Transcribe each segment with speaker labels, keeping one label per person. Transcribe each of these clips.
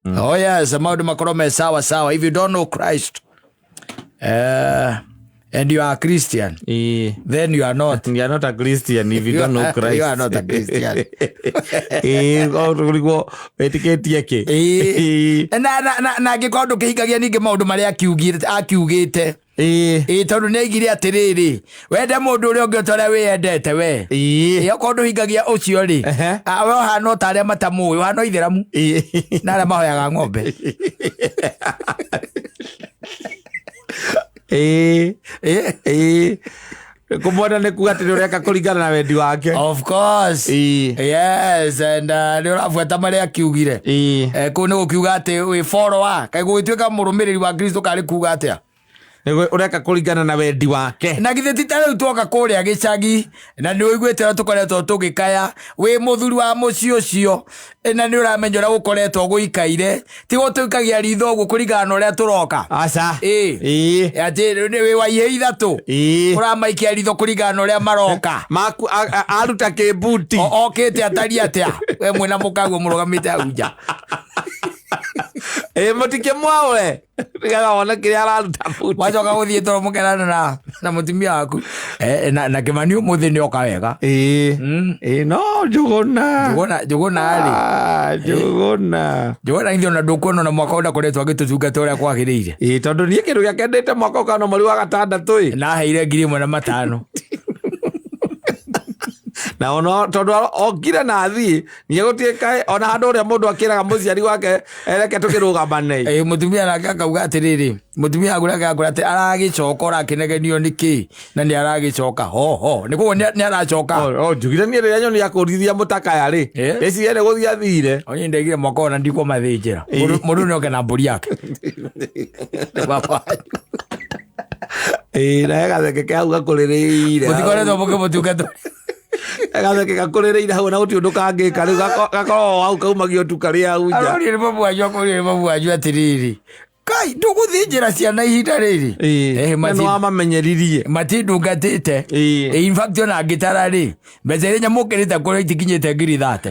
Speaker 1: Oh yes, maũndũ makorwo me sawa sawa. If you don't know Christ and you are a Christian, then you are not.
Speaker 2: You are not a Christian if you don't know Christ.
Speaker 1: You are not a Christian.
Speaker 2: Ĩĩ, ũrigwo wĩtĩkĩtie kĩ?
Speaker 1: Ĩĩ. Na angĩkorwo ndũkĩhingagia ningĩ maũndũ marĩa akiugĩte. Ĩĩ, tondũ nĩ aigire atĩrĩrĩ, wende mũndũ ũrĩa ũngĩ o ta ũrĩa wĩyendete we. Ĩĩ, okorwo ndũhingagia ũcio rĩ, we ũhana o ta arĩa matamũĩ, ũhana o ithĩramu na arĩa mahoyaga ng'ombe.
Speaker 2: Ĩĩ. Kũmwenda nĩ kuga atĩ nĩ ũreka kũringana na wendi wake.
Speaker 1: Of course. Yes, and nĩ ũrabuata marĩa akiugire. Kũu nĩ gũkiuga atĩ wĩ follower, kaĩ gũgĩtuĩka mũrũmĩrĩri wa Kristo karĩ kuga atĩa?
Speaker 2: Nĩguo ũreka kũringana na wendi wake.
Speaker 1: Na githĩ ti ta rĩu tuoka kũrĩa gĩcagi na nĩ ũiguĩte ũrĩa tũkoretwo tũgĩkaya wĩ mũthuri wa mũciĩ ũcio, na nĩ ũramenya ũrĩa gũkoretwo gũikaire, ti gũtũikagia ritho ũguo kũringana na ũrĩa tũroka.
Speaker 2: Aca.
Speaker 1: Ĩĩ. Atĩ nĩ wĩ wa ihĩ ithatũ. Ũramaikia ritho kũringana na ũrĩa maroka.
Speaker 2: Maku aruta kĩmbuti.
Speaker 1: Okĩte atariĩ atĩa? We mwĩna mũkaguo mũrũgamĩte hau nja.
Speaker 2: Ĩĩ, mũtikĩmwaũre nĩgetha wone kĩrĩa araruta buti.
Speaker 1: Wacoka gũthiĩ toro mũkerana na mũtumia waku. Na Kĩmani ũmũthĩ nĩ oka wega.
Speaker 2: Ĩĩ. Ĩĩ, no Njũgũna.
Speaker 1: Njũgũna rĩ.
Speaker 2: Ah, Njũgũna.
Speaker 1: Njũgũna ithuĩ ona ndũkuona ona mwaka ũyũ ndakoretwo agĩtũtungata ũrĩa kwagĩrĩire.
Speaker 2: Ĩĩ, tondũ niĩ kĩndũ gĩake ndĩte mwaka ũkana mweri wa gatandatũ ĩ.
Speaker 1: Na aheire 1500.
Speaker 2: Na ona tondũ okire na athiĩ, niĩ gũtirĩ kaĩ ona handũ ũrĩa mũndũ akĩraga mũciari wake ereke tũkĩrũgamane.
Speaker 1: Ĩĩ, mũtumia nake akauga atĩrĩrĩ, mũtumia waku nake akauga atĩ aragĩcoka ũrakĩnegenio nĩ kĩ na nĩ aragĩcoka ho ho nĩ koguo nĩ aracoka.
Speaker 2: O njugire niĩ rĩrĩa nyoni akũrithia mũtakaya rĩ, ndeciria nĩ gũthiĩ athire.
Speaker 1: Onye ndaigire mwaka ona ndikũmathĩnjĩra. Mũndũ nĩ oke na mbũri yake. Baba.
Speaker 2: Ĩĩ, na he gatheke ke hau gakũrĩrĩire.
Speaker 1: Mũtikoretwo mũkĩmũtungata.
Speaker 2: Gatheke gakũrĩrĩire hau na gũtirĩ ũndũ kangĩka rĩu gakoragwo hau kaumagio tu karĩ hau nja.
Speaker 1: Arorire mamu wanyu akorire mamu wanyu atĩrĩrĩ, kai ndũgũthĩnjĩra ciana ihinda rĩrĩ?
Speaker 2: Na nĩ wamamenyeririe.
Speaker 1: Matindungatĩte. In fact ona ngĩtara rĩ, mbeca iria nyamũkĩrĩte kũrĩ itikinyĩte ngiri thate.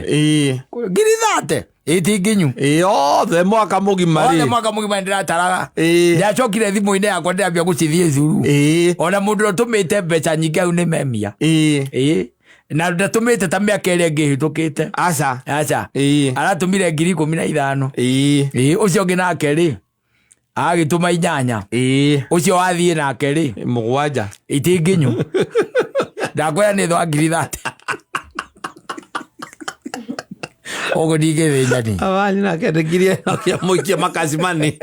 Speaker 1: Ngiri thate? Ĩ nginyu.
Speaker 2: Ĩ othe mwaka mũgima
Speaker 1: rĩ. Othe mwaka mũgima ndĩrataraga. Ndacokire thimũ-inĩ yakwa ndĩrambia gũcithiĩ thuru. Ona mũndũ ũrĩa ũtũmĩte mbeca nyingĩ hau nĩ memia. Ĩ. Na ndatũmĩte ta mĩaka ĩrĩa ĩngĩ ĩhĩtũkĩte.
Speaker 2: Aca.
Speaker 1: Aca. Aratũmire 15,000. Ĩ. Ũcio ũngĩ nake rĩ, agĩtũma 8. Ũcio wathiĩ nake rĩ,
Speaker 2: 7.
Speaker 1: Iti nginyu. Ndakwĩra nĩ thwa ngiri thate. Ũguo ndingĩthĩnjani.
Speaker 2: Abanyu nake ndikirie nokia mũikie makacimani.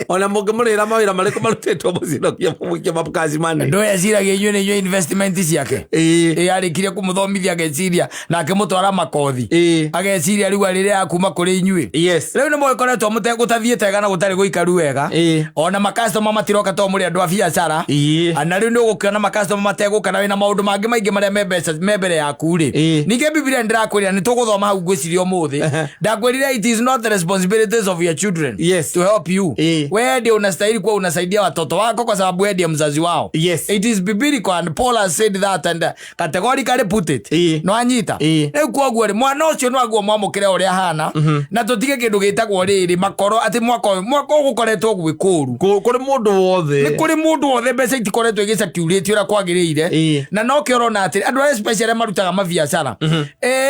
Speaker 2: Ona mũngĩmũrĩra mawĩra marĩkũ marutĩtwo mũciĩ nokia mũikie makacimani.
Speaker 1: Ndũĩ eciragia inyuĩ nĩ inyuĩ investment ciake. Ĩ arĩkirie kũmũthomithia ageciria na akĩmũtwara makothi. Ageciria rĩu arĩrĩa akuma kũrĩ inyuĩ. Rĩu nĩ mũgĩkoretwo gũtathiĩte wega na gũtarĩ gũikaru wega. Ona makastoma matiroka tondũ mũrĩ andũ a biacara. Na rĩu nĩ ũgũkĩona makastoma mategũka na wĩna maũndũ mangĩ maingĩ marĩa me mbeca me mbere yaku rĩ. Ningĩ Bibilia nĩ ndĩrakwĩrĩra nĩ tũgũthoma hau ngwĩciria ũmũthĩ. Ndakwĩrire it is not the responsibilities of your children to help you. Wewe ndiye unastahili kuwa unasaidia watoto wako kwa sababu wewe ndiye mzazi wao. It is biblical and Paul has said that and categorically put it. No anyita. Rĩu koguo rĩ, mwana ũcio no aguo mwamũkĩre ũrĩa ahana na tũtige kĩndũ gĩtagwo rĩrĩ makoro atĩ mwaka ũyũ mwaka ũyũ gũkoretwo gwĩ kũru.
Speaker 2: Kũrĩ mũndũ wothe.
Speaker 1: Nĩ kũrĩ mũndũ wothe mbeca itikoretwo igĩcirculate ũrĩa kwagĩrĩire. Na nokĩo ũrona atĩ andũ arĩa especially arĩa marutaga mabiacara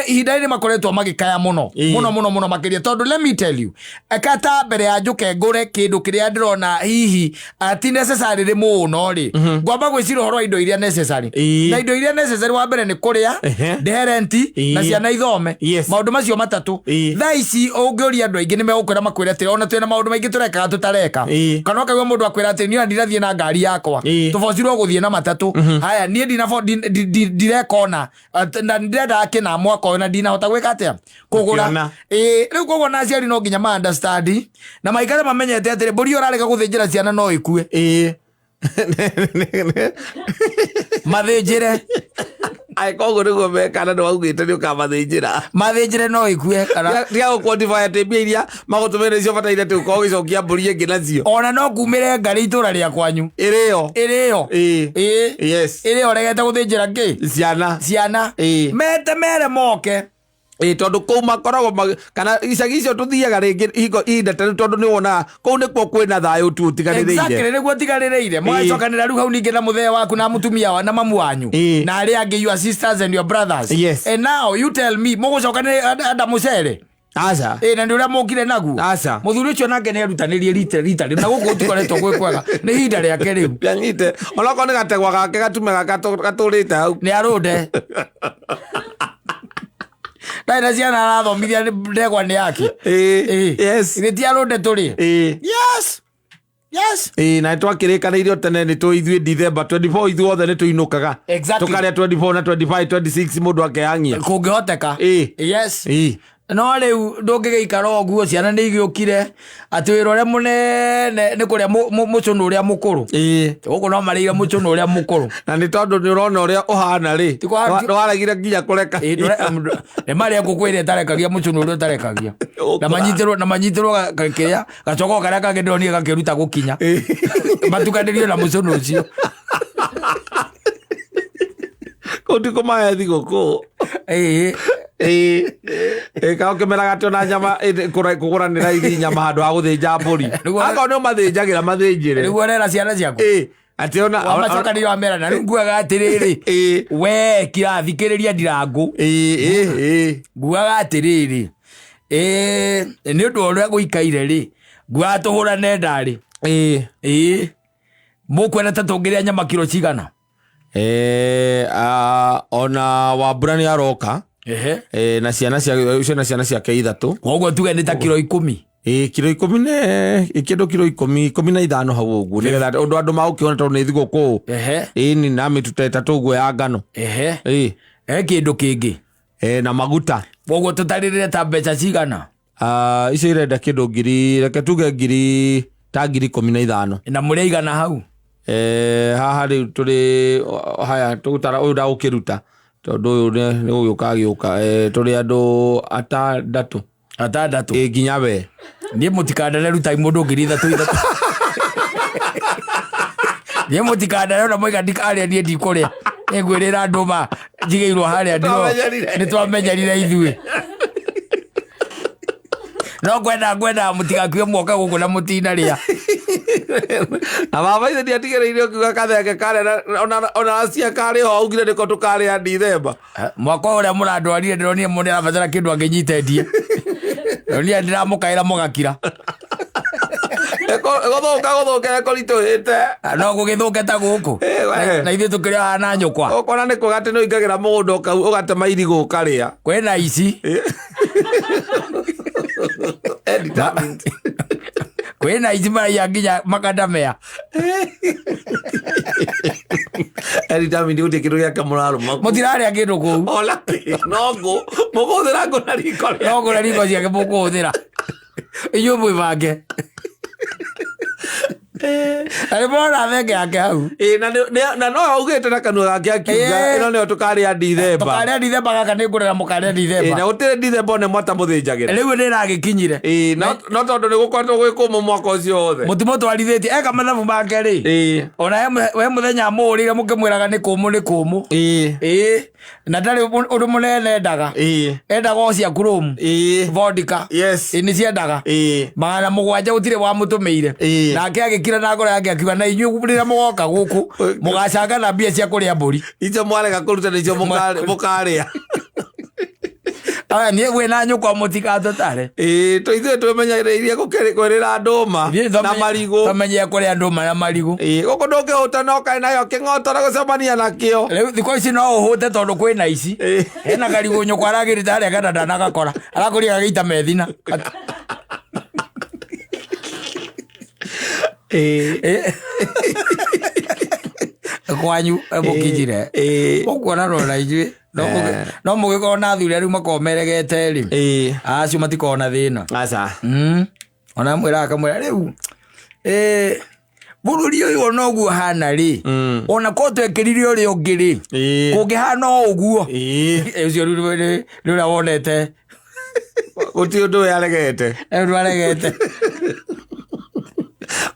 Speaker 1: ihinda rĩrĩ makoretwo magĩkaya mũno mũno mũno mũno makĩria tondũ let me tell you eka ta mbere ya njũke ngũre kĩndũ kĩrĩa ndĩrona hihi ti necessary rĩ mũno rĩ ngwamba gwĩciria ũhoro wa indo iria necessary na indo iria necessary wa mbere nĩ kũrĩa ndĩhe renti na ciana ithome maũndũ macio matatũ thaa ici ũngĩũria andũ aingĩ nĩ megũkwĩra makwĩre atĩrĩ ona twĩna maũndũ maingĩ tũrekaga tũtareka kana ũkaigua mũndũ akwĩra atĩrĩ niĩ ona ndirathiĩ na ngari yakwa tũbocirwo gũthiĩ na matatũ haya niĩ ndireka ona na ndĩrendaga kĩna mwaka ũyũ na ndinahota gwĩka atĩa kũgũra.
Speaker 2: Ũkĩona.
Speaker 1: Ĩĩ, rĩu koguo na aciari no nginya ma understand na maikare mamenyete atĩrĩ mbũri ĩyo ũrarega gũthĩnjĩra ciana no ĩkue. Mathĩnjĩre.
Speaker 2: Aĩ koguo nĩguo mekana nĩ waugĩte nĩ ũkamathĩnjĩra.
Speaker 1: Mathĩnjĩre no ĩkue kana
Speaker 2: Tiga gũ quantify atĩ mbia iria magũtũmĩra nĩcio bataire atĩ ũkorwo ũgĩcokia mbũri ĩngĩ nacio.
Speaker 1: Ona no kumĩre ngarĩ itũra rĩa kwanyu.
Speaker 2: Ĩrĩo.
Speaker 1: Ĩrĩo.
Speaker 2: Ĩĩ.
Speaker 1: Ĩĩ. Ĩrĩa ũregete gũthĩnjĩra kĩ?
Speaker 2: Ciana.
Speaker 1: Ciana. Mete mere moke.
Speaker 2: Ĩ tondũ kũu makoragwo kana icagi icio tũthiaga rĩngĩ hingo ihinda ta rĩu tondũ nĩ wonaga kũu nĩkuo kwĩna thayũ tu ũtiganĩrĩire.
Speaker 1: Exactly, nĩguo tigarĩrĩire mũgacokanĩra rĩu hau ningĩ na mũthee waku na mũtumia wa na mamu wanyu
Speaker 2: Ĩĩ.
Speaker 1: na arĩa angĩ, your sisters and your brothers.
Speaker 2: Yes.
Speaker 1: And now you tell me, mũgũcokanĩra anda mũcere?
Speaker 2: Aca.
Speaker 1: Ĩ, na nĩ ũrĩa mũkire naguo.
Speaker 2: Aca.
Speaker 1: Mũthuri ũcio nake nĩ erutanĩrie rita rita rĩu, na gũkũ gũtikoretwo gwĩ kwega, nĩ ihinda rĩake rĩu.
Speaker 2: Anyite onokorwo nĩ gategwa gake gatume gatũrĩte hau.
Speaker 1: Nĩ arũnde ndarĩ na ciana arathomithia, nĩ ndegwa nĩ yake.
Speaker 2: Ĩĩ. Yes.
Speaker 1: Githĩ ti arũnde tũrĩ?
Speaker 2: Ĩĩ.
Speaker 1: Yes.
Speaker 2: Ĩĩ, na twakĩrĩkanĩire tene nĩ tũ ithuĩ December 24 ithuothe nĩ tũinũkaga. Tũkarĩa 24 na 25, 26 mũndũ akehangia.
Speaker 1: Kũngĩhoteka.
Speaker 2: Ĩĩ.
Speaker 1: Yes.
Speaker 2: Ĩĩ.
Speaker 1: No rĩu ndũngĩgĩikara ũguo, ciana nĩ igĩũkire atĩ wĩra ũrĩa mũnene nĩ kũrĩa mũcũnũ ũrĩa mũkũrũ.
Speaker 2: Ĩĩ.
Speaker 1: Gũkũ no marĩire mũcũnũ ũrĩa mũkũrũ.
Speaker 2: Na nĩ tondũ nĩ ũrona ũrĩa ũhana rĩ, nĩwaregire nginya kũreka.
Speaker 1: Ĩĩ, nĩ marĩa ngũkũ ĩrĩa ĩtarekagia mũcũnũ ũrĩa ũtarekagia na manyitĩrwo na manyitĩrwo kĩrĩa gacoko karĩa kangĩ ndĩronire gakĩruta gũkinya matukanĩrio na mũcũnũ ũcio.
Speaker 2: Kũu ti kũmahe thigũkũ.
Speaker 1: Ĩĩ.
Speaker 2: Ĩĩ, kaũ kĩmeraga atĩ ona nyama kũgũra nĩ raithi nyama handũ ha gũthĩnja mbũri.
Speaker 1: Nĩguo-
Speaker 2: Akorwo nĩ ũmathĩnjagĩra mathĩnjĩre.
Speaker 1: Nĩguo ũrera ciana ciaku.
Speaker 2: Ĩĩ, atĩ ona
Speaker 1: Wamacokanĩria wamera na rĩu nguaga atĩrĩrĩ, we kirathikĩrĩria ndirangũ.
Speaker 2: Ĩĩ, ĩĩ, ĩĩ.
Speaker 1: Nguaga atĩrĩrĩ, ĩĩ, nĩ ũndũ wa ũrĩa gũikaire rĩ, nguaga tũhũrane ndarĩ.
Speaker 2: Ĩĩ.
Speaker 1: Ĩĩ, mũkwenda ta tũngĩrĩa nyama kiro cigana?
Speaker 2: Ona Wambura nĩ aroka.
Speaker 1: Ehe.
Speaker 2: Na ciana cia ũcio na ciana ciake ithatũ.
Speaker 1: Koguo tuge nĩ ta kiro 10.
Speaker 2: Ĩĩ, kiro ikũmi ne kĩndũ kiro 15 hau ũguo nĩgetha ũndũ andũ magũkĩona tondũ nĩ thigũkũ.
Speaker 1: Ehe.
Speaker 2: Ĩĩ, ni na mĩtu ta ĩtatũ ũguo ya ngano.
Speaker 1: Ehe.
Speaker 2: Ĩĩ.
Speaker 1: He kĩndũ kĩngĩ?
Speaker 2: Na maguta.
Speaker 1: Koguo tũtarĩrĩre ta mbeca cigana?
Speaker 2: Icio irenda kĩndũ ngiri, reke tuge ngiri ta ngiri 15.
Speaker 1: Na mũrĩ aigana hau?
Speaker 2: Haha rĩu tũrĩ haya tũgũtara ũyũ ndagũkĩruta tondũ ũyũ nĩ gũgĩũka agĩũka. Tũrĩ andũ atandatũ.
Speaker 1: Atandatũ?
Speaker 2: Ĩĩ, nginya we.
Speaker 1: Niĩ mũtikandare, rutai mũndũ ngiri ithatũ ithatũ. Niĩ mũtikandare ona moiga ndikarĩa, niĩ ndikũrĩa. Nĩngwĩrĩra ndũma njigĩirwo harĩa ndiro.
Speaker 2: Twamenyerire.
Speaker 1: Nĩ twamenyerire ithuĩ. No ngwenda mũtigakue muoka gũkũ na mũtinarĩa.
Speaker 2: Na baba ithe ndiatigĩrĩire ũkiuga kathenge karĩa ona acia karĩ ho augire nĩko tũkarĩa Dithemba.
Speaker 1: Mwaka ũrĩa mũrandwarire ndĩronire mũndũ arabatara kĩndũ angĩnyita endie. Ndĩronire ndĩramũkaĩra mũgakira.
Speaker 2: Gũthũka gũthũke kũritũhĩte.
Speaker 1: No gũgĩthũke ta gũkũ.
Speaker 2: Ĩ, we.
Speaker 1: Na ithuĩ tũkĩrĩ haha na nyũkwa.
Speaker 2: Ũkona nĩ kuga atĩ nĩ ũingagĩra mũgũnda ũgatema irigũ ũkarĩa.
Speaker 1: Kwĩna ici. Kwĩna ici maraiya nginya makandamea.
Speaker 2: Editamini gũtirĩ kĩndũ gĩake mũrarũma.
Speaker 1: Mũtirarĩa kĩndũ kũu.
Speaker 2: Ona kĩ, no ngũ mũkũhũthĩra ngũ na riko rĩa.
Speaker 1: No ngũ na riko ciake mũkũhũthĩra. Inyuĩ mwĩbange. Na nĩ mũrona thenge yake hau.
Speaker 2: Ĩ, na no augĩte na kanua gake akiuga
Speaker 1: Ĩ.
Speaker 2: ĩno nĩyo tũkarĩa Dithemba.
Speaker 1: Tũkarĩa Dithemba, gaka nĩ ngũrĩra mũkarĩa
Speaker 2: Ĩ,
Speaker 1: Dithemba.
Speaker 2: na gũtirĩ Dithemba one mwatamũthĩnjagĩra.
Speaker 1: Rĩu nĩ ĩragĩkinyire.
Speaker 2: Ĩ, no tondũ nĩ gũkoretwo gwĩ kũmũ mwaka ũcio wothe.
Speaker 1: Mũtimũtwarithĩtie eka mathabu make rĩ.
Speaker 2: Ĩ.
Speaker 1: Ona he mũthenya mũũrĩire mũkĩmwĩraga nĩ kũmũ nĩ kũmũ.
Speaker 2: Ĩ.
Speaker 1: Ĩ, na ndarĩ ũndũ mũnene endaga.
Speaker 2: Ĩ.
Speaker 1: Endaga o cia chrome.
Speaker 2: Ĩ.
Speaker 1: Vodka.
Speaker 2: Yes.
Speaker 1: Ĩ, nĩ ciendaga.
Speaker 2: Ĩ.
Speaker 1: 700 gũtirĩ wamũtũmĩire.
Speaker 2: Ĩ.
Speaker 1: Nake agĩkira na ngoro yake akiuga na inyuĩ rĩrĩa mũgoka gũkũ mũgacanga na mbia cia kũrĩa mbũri.
Speaker 2: Icio mwarega kũruta nĩcio mũkarĩa.
Speaker 1: Aya niĩ gwĩ na nyũkwa mũtigatũtare.
Speaker 2: Ĩ, ithuĩ twĩmenyereirie kwĩrĩra ndũma na marigũ.
Speaker 1: Twamenyere kũrĩa ndũma na marigũ.
Speaker 2: Ĩ, gũkũ ndũngĩhũta no kaĩ nayo kĩng'oto na gũcemania nakĩo.
Speaker 1: Rĩu thikũ ici no ũhũte tondũ kwĩna ici.
Speaker 2: Ĩ.
Speaker 1: Hena karigũ nyũkwa aragĩrĩte harĩa kana ndanagakora. Arakũria gagĩita methina.
Speaker 2: Ĩ.
Speaker 1: Ĩ. Kwanyu mũkinyire.
Speaker 2: Ĩ.
Speaker 1: Mũkuona na ithuĩ. No mũgĩkorwo na athuri arĩa rĩu makoragwo meregete rĩ.
Speaker 2: Ĩ.
Speaker 1: Acio matikoragwo na thĩna.
Speaker 2: Aca.
Speaker 1: Ona mwĩraga akamwĩra rĩu bũrũri ũyũ ona ũguo hana rĩ, ona korwo twekĩrire ũrĩa ũngĩ rĩ,
Speaker 2: Ĩ.
Speaker 1: kũngĩhana o ũguo.
Speaker 2: Ĩ.
Speaker 1: Ũcio rĩu nĩ ũrĩa wonete.
Speaker 2: Gũtirĩ ũndũ ũyũ aregete.
Speaker 1: Ũndũ aregete.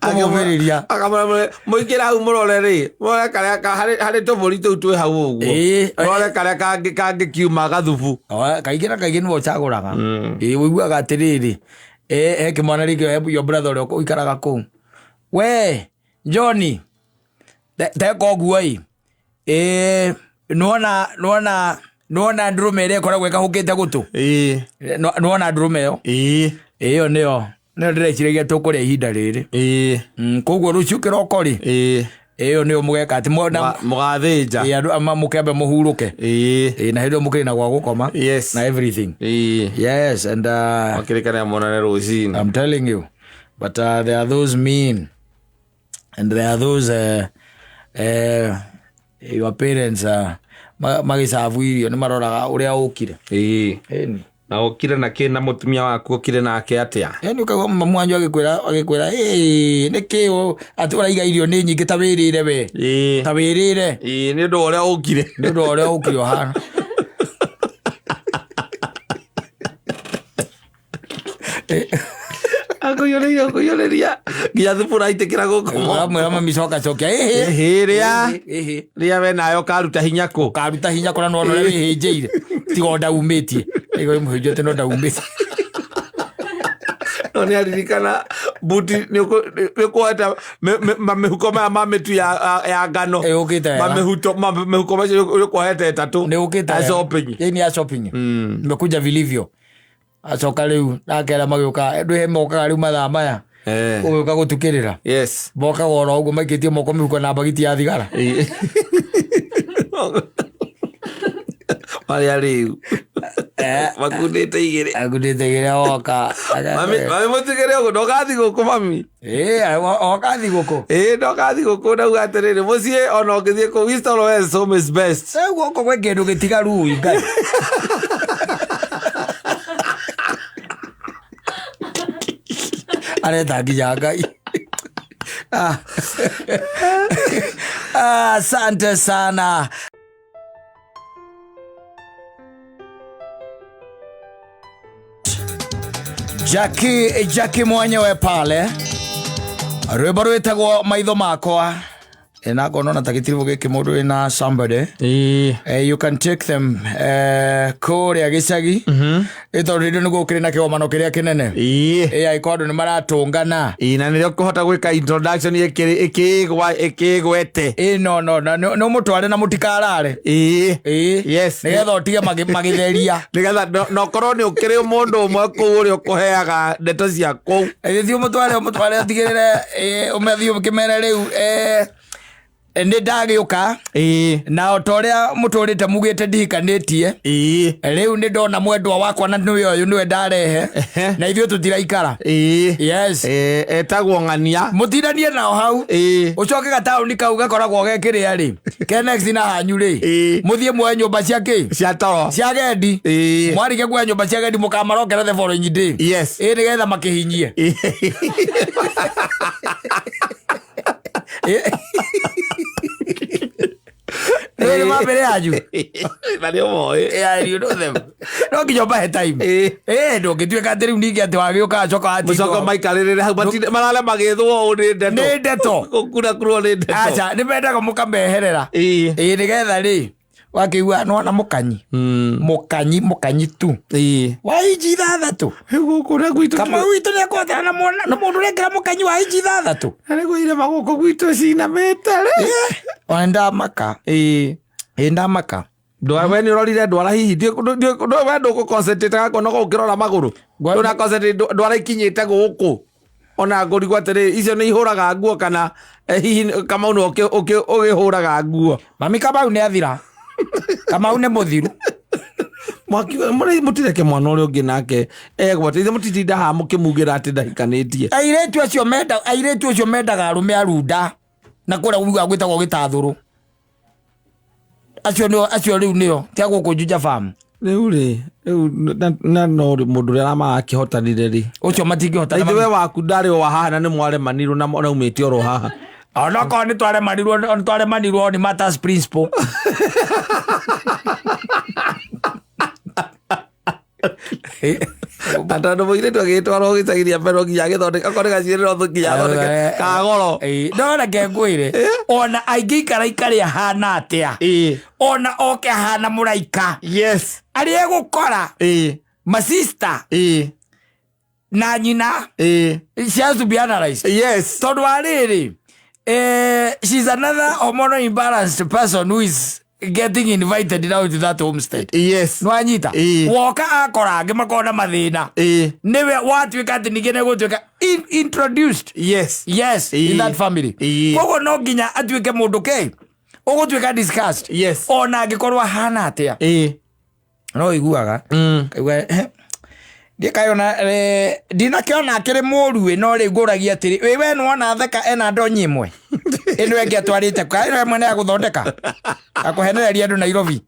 Speaker 1: Kũmũmĩrĩria.
Speaker 2: Akamwĩra mũingĩre hau mũrore rĩ mũrore karĩa harĩ tũbũri tũu twĩ hau ũguo. Mũrore karĩa kangĩkiuma gathubu.
Speaker 1: Kaingĩ na kaingĩ nĩwe ũcagũraga. Ĩĩ ũiguaga atĩrĩrĩ, he kĩmwana rĩngĩ he your brother ũrĩa ũikaraga kũu, we John, teka ũguo ĩ, ĩĩ nĩwona nĩwona nĩwona ndũrũme ĩrĩa ĩkoragwo ĩkahũkĩte gũtũ? Nĩwona ndũrũme ĩyo? Ĩyo nĩyo nĩyo ndĩreciragia tũkũrĩa ihinda rĩrĩ. Koguo rũciũ kĩroko rĩ, ĩyo nĩyo mũgeka atĩ
Speaker 2: Mũgathĩnja.
Speaker 1: Ĩĩ, andũ ama mũkĩambe mũhurũke. Ĩĩ, na hĩndĩ ĩyo mũkĩrĩ na gwa gũkoma. Na everything. Yes, and
Speaker 2: Makĩrĩkane monane rũcinĩ.
Speaker 1: I'm telling you, but there are those mean and there are those your parents magĩcabu irio nĩ maroraga ũrĩa ũkire. Ĩni.
Speaker 2: Na ũkire na kĩ na mũtumia waku ũkire nake atĩa?
Speaker 1: Ĩni ũkaigua mamu wanyu agĩkwĩra, ĩĩ, nĩkĩ atĩ ũraiga irio nĩ nyingĩ ta wĩrĩre we. Ta wĩrĩre.
Speaker 2: Ĩĩ, nĩ ũndũ wa ũrĩa ũkire.
Speaker 1: Nĩ ũndũ wa ũrĩa ũkire ũhana.
Speaker 2: Akũiyũrĩria, akũiyũrĩria. Nginya thubu ũraitĩkĩra gũkũ.
Speaker 1: Ũramwĩra mami coka cokia. Ĩhĩ.
Speaker 2: Ĩhĩ, rĩa.
Speaker 1: Ĩhĩ.
Speaker 2: Rĩa we nawe ũkaruta hinya kũ?
Speaker 1: Ũkaruta hinya kũ na nĩwona ũrĩa wĩhĩnjĩire. Tiga o ndaumĩtie. Ĩgo ĩmũhĩnjĩte no ndaumĩtie.
Speaker 2: No nĩ aririkana buti nĩ ũkũheta mĩhuko maya ma mĩtu ya ngano.
Speaker 1: Ĩ, ũkĩte wega.
Speaker 2: Mamĩhuko macio nĩ ũkuohete ĩtatũ.
Speaker 1: Nĩ ũkĩte
Speaker 2: Ya
Speaker 1: wega.
Speaker 2: shopping.
Speaker 1: Ĩ, nĩ ya shopping. Nimekuja vilivyo. Acoka rĩu nakera magĩũka ndwĩhe mokaga rĩu mathaa maya. Ũgĩũka gũtukĩrĩra. Mokaga oro ũguo maikĩtie moko mĩhuko na mbagiti ya thigara.
Speaker 2: Marĩa rĩu. Makundĩte igĩrĩ.
Speaker 1: Makundĩte igĩrĩ oka.
Speaker 2: Mami, mami mũtigĩre ũguo, ndogathiĩ gũkũ mami.
Speaker 1: Ĩĩ, oka thigũkũ.
Speaker 2: Ĩĩ, ndoka thigũkũ ndauga atĩrĩrĩ, mũciĩ ona ũngĩthiĩ kũu, East or West, home is best.
Speaker 1: Rĩu gũkũ gwĩ kĩndũ gĩtigaru ui Ngai. Areta nginya Ngai. Asante sana. Jackie mwenyewe pale rwĩmbo rwĩtagwo maitho makwa. Na ngona ona ta gĩtiribũ gĩkĩ mũndũ wĩna somebody. You can take them kũrĩa gĩcagi. Tondũ rĩrĩ nĩguo ũkĩrĩ na kĩgomano kĩrĩa kĩnene. Angĩkorwo andũ nĩ maratũngana.
Speaker 2: Na nĩrĩo ũkũhota gwĩka introduction ĩkĩgwete.
Speaker 1: No, no, no, no, no mũtware na mũtikarare.
Speaker 2: Yes.
Speaker 1: Nĩgetha ũtige magĩtheria.
Speaker 2: Nĩgetha no korwo nĩ ũkĩrĩ mũndũ ũmwe kũu ũrĩa ũkũheaga ndeto cia kũu.
Speaker 1: Thiĩ ũmũtware ũtigĩrĩre, ũmathiĩ ũkĩmere rĩu, nĩ ndagĩũka. Na o ta ũrĩa mũtũrĩte mugĩte ndihikanĩtie. Rĩu nĩ ndona mwendwa wakwa na nĩwe ũyũ nĩwe ndarehe. Na ithuĩ tũtiraikara. Yes.
Speaker 2: Etagwo Ng'ania.
Speaker 1: Mũtindanie nao hau. Ũcoke gataũni kau gakoragwo ge kĩrĩa rĩ. Ke next na hanyu rĩ. Mũthiĩ muoe nyũmba cia kĩ?
Speaker 2: Cia toro.
Speaker 1: Cia gendi. Mwarĩkia kuoya nyũmba cia gendi mũkamarokera the following day. Nĩgetha makĩhinyie. Nĩ mambere yanyu.
Speaker 2: Na nĩ ũmoĩ.
Speaker 1: Yeah, you know them. No nginya ũmahe time. Ndũngĩtuĩka atĩ rĩu ningĩ atĩ wagĩũka acoka watinda
Speaker 2: Mũcoka
Speaker 1: hau.
Speaker 2: maikarĩrĩre hau, marare magĩthwo ũũ nĩ ndeto.
Speaker 1: Nĩ ndeto.
Speaker 2: Gũkura kurwo nĩ ndeto.
Speaker 1: Aca, nĩ mendaga mũkameherera. Nĩgetha rĩ, wakĩigua nĩwona mũkanyi. Mũkanyi, mũkanyi tu. Wa inji ithathatũ.
Speaker 2: Rĩu gũkũ na gwitũ
Speaker 1: Kamau witũ nĩekũhotana na mwana, na mũndũ ũrekĩra mũkanyi wa inji ithathatũ.
Speaker 2: Na nĩguo irĩma gũkũ gwitũ cinamĩte rĩ.
Speaker 1: Ona ndamaka. Ndamaka.
Speaker 2: Ndwara, we nĩ ũrorire ndwara hihi, we ndũkũ concentrate gakwa no ũkĩrora magũrũ. Ndũna concentrate, ndwara ikinyĩte gũkũ. Ona ngũrigwo atĩrĩ, icio nĩ ihũraga nguo kana, hihi Kamau nĩ ũkĩhũraga nguo.
Speaker 1: Mami Kamau nĩ athira. Kamau nĩ mũthiru.
Speaker 2: Mwaki, mũtireke mwana ũrĩa ũngĩ nake egwate, ithe mũtitinda haha mũkĩmugĩra atĩ ndahikanĩtie.
Speaker 1: Airĩtu acio menda, airĩtu acio mendaga arũme arunda na kũrĩa ugaga gwĩtagwo gĩtathũrũ. Acio nĩo, acio rĩu nĩo, ti a gũkũ Juja Farm.
Speaker 2: Rĩu rĩ, rĩu na no mũndũ ũrĩa aramarakĩhotanire rĩ.
Speaker 1: Ũcio matingĩhotana.
Speaker 2: Na ithuĩ we waku ndarĩ o haha na nĩ mwaremanirwo na naumĩte oro haha.
Speaker 1: Onokorwo nĩ twaremanirwo, nĩ twaremanirwo nĩ matters principle.
Speaker 2: Na tondũ mũirĩtu agĩtwarwo gĩcagi rĩa mbere no nginya agĩthondeke okorwo nĩ gacuĩrĩ no nginya athondeke kagoro.
Speaker 1: No reke ngwĩre, ona aingĩikara ikarĩ ahana atĩa, ona oke ahana mũraika, arĩa egũkora masista na nyina, she has to be analyzed, tondũ wa rĩrĩ, she's another hormonal imbalanced person who is getting invited now to that homestead. Nwanyita? Woka akora angĩ makorwo na mathĩna, nĩwe watuĩka atĩ ningĩ nĩgũtuĩka introduced yes, in that family. Koguo no nginya atuĩke mũndũ ke ũgũtuĩka discussed, ona angĩkorwo ahana atĩa. No iguaga kaigua, ndikayona ndinakĩona akĩrĩ mũru ĩ, no rĩu ngũragia atĩrĩ, ĩ we nĩwona theka ena ndonyi ĩmwe ĩno ĩngĩ atwarĩte ka ĩno ĩmwe nĩ ya gũthondeka akũhenereria andũ Nairobi?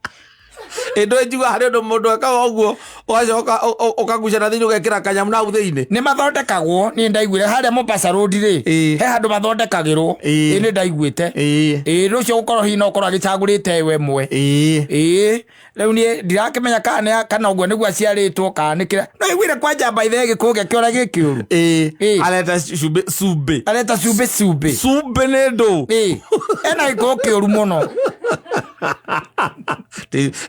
Speaker 2: Ĩndũ njigua harĩ ũndũ mũndũ ekaga ũguo, ũgacoka ũkagucia na thĩinĩ, ũgekĩra kanyamũ na hau thĩinĩ.
Speaker 1: Nĩ mathondekagwo. Niĩ ndaiguire harĩa Mombasa Road rĩ, he handũ mathondekagĩrwo. Ĩ nĩ ndaiguĩte. Ĩ rũcio gũkorwo hihi no ũkorwo agĩcagũrĩte we ĩmwe. Ĩĩ, rĩu niĩ ndirakĩmenya kana kana ũguo nĩguo aciarĩtwo kana nĩ kĩrĩa, no iguire kwanja mbaithe gĩkũũ gĩake ũrĩa gĩkĩũru.
Speaker 2: Areta cumbĩ cumbĩ.
Speaker 1: Areta cumbĩ cumbĩ.
Speaker 2: Cumbĩ nĩ ndũ.
Speaker 1: Ĩĩ, ena gĩkũũ kĩũru mũno.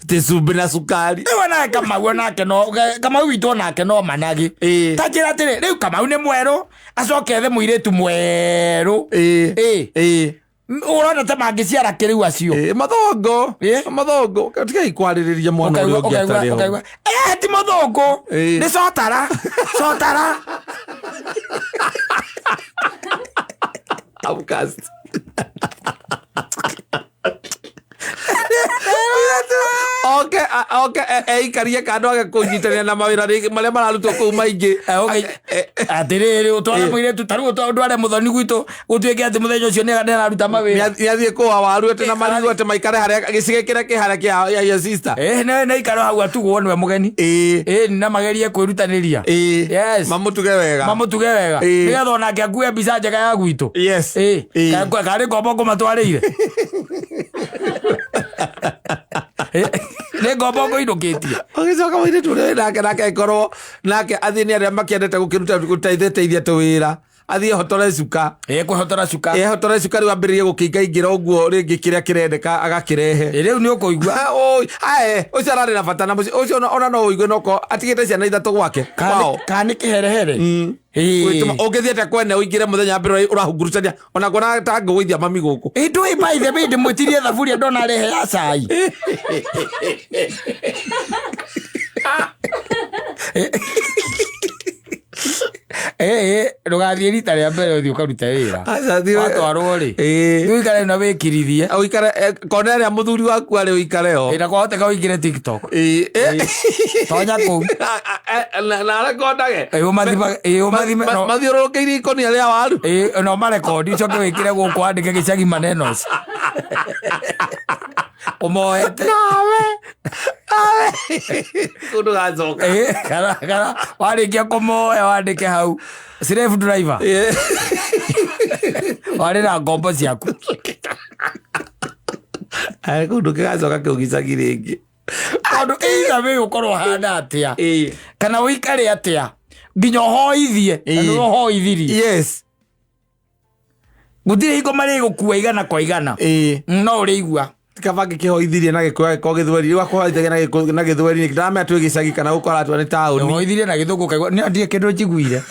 Speaker 2: Ti cumbĩ na cukari.
Speaker 1: Rĩu nake Kamau, onake no Kamau witũ, onake no managi. Ta njĩra atĩrĩ, rĩu Kamau nĩ mwerũ, acoke ethe mũirĩtu mwerũ. Ũrona ta mangĩciara kĩrĩu acio?
Speaker 2: Mathongo. Mathongo, tigai kwarĩrĩria mwana ũrĩa ũngĩ atarĩ ho.
Speaker 1: Ũkaigua, ti mũthũngũ, nĩ cotara cotara.
Speaker 2: Outcast. Oke oke eikarie kando age kũnyitanĩra na mawĩra rĩngĩ marĩa mararutwo kũu maingĩ.
Speaker 1: Atĩrĩrĩ, ũtware mũirĩtu ta rĩu ũtware mũthoni gwitũ, gũtuĩke atĩ mũthenya ũcio nĩ araruta mawĩra.
Speaker 2: Nĩathiĩ kũa waru atĩ na marigũ atĩ maikare harĩa gĩcigĩ kĩrĩa kĩ harĩa kĩa ya sister.
Speaker 1: Nĩ ikaro hau atugwo nĩwe mũgeni. Na magerie kwĩrutanĩria.
Speaker 2: Mamũtuge wega.
Speaker 1: Mamũtuge wega, nĩgetha onake akue mbica njega ya gwitũ. Karĩ ngombo ngũmatwarĩire? Nĩ ngombo ngũinũkĩtie?
Speaker 2: Ũgĩcoka mũirĩtu ũrĩa wĩ nake, nake angĩkorwo nake athiĩ nĩ arĩa makĩendete gũkĩruta gũteithia tũwĩra, athiĩ hotore cuka.
Speaker 1: Kwĩhotora cuka.
Speaker 2: Ehotore cuka, rĩu ambĩrĩrie gũkĩingaingĩra ũguo rĩngĩ kĩrĩa kĩrendeka agakĩrehe.
Speaker 1: Rĩu nĩ ũkũigua.
Speaker 2: Oi, ae, ũcio ararĩ na bata na mũciĩ ũcio, ona no ũigue noko atigĩte ciana ithatũ gwake kwao.
Speaker 1: Kana nĩ kĩherehere.
Speaker 2: Gwĩtũma- ũngĩthiĩ atĩa kwene ũingĩre mũthenya wa mbere ũrahungurucania ona kuona ta ngũgũithia mami gũkũ?
Speaker 1: Ndũĩ, by the way, ndĩmwĩtirie thaburia ndona rehe ya cai. Ndũgathiĩ rita rĩa mbere ũthiĩ ũkarute wĩra.
Speaker 2: Aca, thiĩ-
Speaker 1: Watwarwo rĩ, ũikare na wĩkirithie.
Speaker 2: Ũikare kona ĩrĩa mũthuri waku arĩ, ũikare ho.
Speaker 1: Na kwahoteka ũingĩre TikTok. Tonya kũu.
Speaker 2: Na arekondage.
Speaker 1: Ũmathime
Speaker 2: Mathiũrũrũkĩirie ikũnia rĩa waru.
Speaker 1: No marekondi, ũcoke wĩkĩre gũkũ wandĩke gĩcagi manenos ũmoete.
Speaker 2: Nawe nawe kũndũ gacoka.
Speaker 1: Kana warĩkia kũmoya wandĩke hau slave driver warĩ na ngombo ciaku.
Speaker 2: Kũndũ kĩgacoka kĩu gĩcagi rĩngĩ.
Speaker 1: Tondũ either way ũkorwo hana atĩa kana ũikare atĩa nginya ũhoithie na nĩwe ũhoithirie, gũtirĩ hingo marĩgũkua igana kwa igana. No ũrĩigua.
Speaker 2: Kaba ngĩkĩhoithirie na gĩkũyũ, agĩkorwo gĩthweri, rĩu akũhoithagia na gĩthweri nĩkĩ? Ndamenya twĩ gĩcagi kana gũkũ aratua nĩ taũni.
Speaker 1: Ũhoithirie na gĩthũngũ, ũkaigua nĩ ndirĩ kĩndũ njiguire.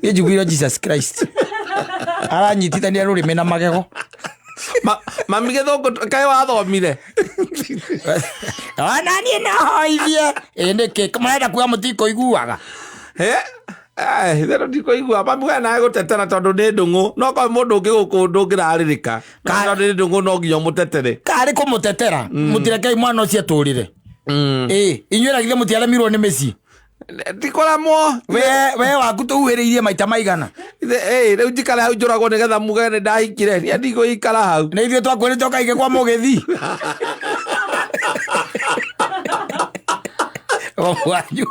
Speaker 1: Niĩ njiguire Jesus Christ aranyitithania rũrĩmĩ na magego.
Speaker 2: Mami, gĩthũngũ kaĩ wathomire?
Speaker 1: Ona niĩ no hoithie. Ĩ nĩkĩ mũrenda kuga mũtikũiguaga?
Speaker 2: Itherũ ndikũigua mami, we nawe gũtetera tondũ nĩ ndũng'ũ, no korwo mũndũ ũngĩ gũkũ ndũngĩrarĩrĩka. Tondũ nĩ ndũng'ũ no nginya ũmũtetere.
Speaker 1: Karĩ kũmũtetera? Mũtirekei mwana ũcio atũrĩre. Ĩ inyuĩ na githĩ mũtiaremirwo nĩ mĩciĩ?
Speaker 2: Ndikũramwo.
Speaker 1: We waku tũhuhĩrĩirie maita maigana.
Speaker 2: Rĩu njikare hau njũragwo nĩgetha muge nĩ ndahikire? Niĩ ndigũikara hau.
Speaker 1: Nĩ ithuĩ twakwĩrĩte ũkaige kwa mũgĩthi wanyu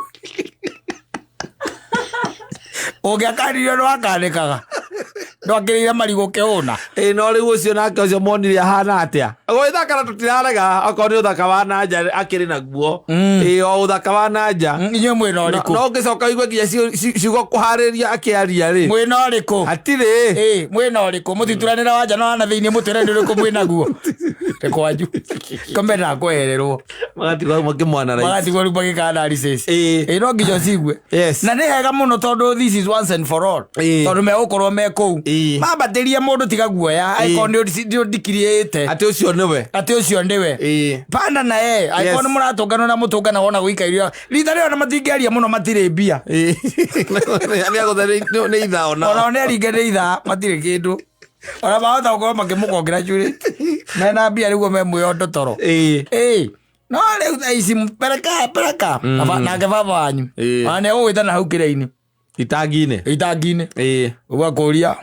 Speaker 1: ũngĩakanirio nĩ wakanĩkaga. Ndwakĩrĩire marigũ kĩhũna.
Speaker 2: Ĩ no rĩu ũcio nake ũcio monire ahana atĩa? Gwĩthakara tũtirarega, okorwo nĩ ũthaka wa na nja akĩrĩ naguo. Ĩ o ũthaka wa na nja.
Speaker 1: Inyuĩ mwĩna ũrĩkũ?
Speaker 2: No ũngĩcoka ũigue nginya ciugo kũharĩria akĩaria rĩ.
Speaker 1: Mwĩna ũrĩkũ?
Speaker 2: Hatirĩ.
Speaker 1: Ĩ mwĩna ũrĩkũ? Mũtituranĩra wa nja na wa na thĩinĩ, mũtwĩre nĩ ũrĩkũ mwĩnaguo. Nĩ kwanyu. Kamena kwehererwo.
Speaker 2: Magatigwo hau makĩmwana.
Speaker 1: Magatigwo rĩu magĩka analysis.
Speaker 2: Ĩ.
Speaker 1: Ĩ no nginya ũcigue.
Speaker 2: Yes.
Speaker 1: Na nĩ hega mũno tondũ this is once and for all.
Speaker 2: Ĩ.
Speaker 1: Tondũ megũkorwo me kũu.
Speaker 2: Ĩ.
Speaker 1: Mambatĩrie mũndũ tiga guoya angĩkorwo nĩ ũndikiriĩte.
Speaker 2: Atĩ ũcio nĩwe.
Speaker 1: Atĩ ũcio nĩwe.
Speaker 2: Ĩ.
Speaker 1: Panda na ye angĩkorwo nĩ mũratũngana na mũtũngana wona gũikairio rita rĩo na matingĩaria mũno matirĩ mbia.
Speaker 2: Ĩ. Nĩ agũthe nĩ ithaa ona.
Speaker 1: Ona nĩ aringe nĩ ithaa matirĩ kĩndũ. Ona mahota gũkorwo makĩmũcongratulate mena mbia nĩguo me mwĩondo toro.
Speaker 2: Ĩ.
Speaker 1: Ĩ no rĩu thaa ici pereka pereka. Nake baba wanyu
Speaker 2: Ĩ.
Speaker 1: ona nĩ egũgwĩta na hau kĩrĩa-inĩ.
Speaker 2: Itangi-inĩ.
Speaker 1: Itangi-inĩ.
Speaker 2: Ĩ.
Speaker 1: Ũgakũria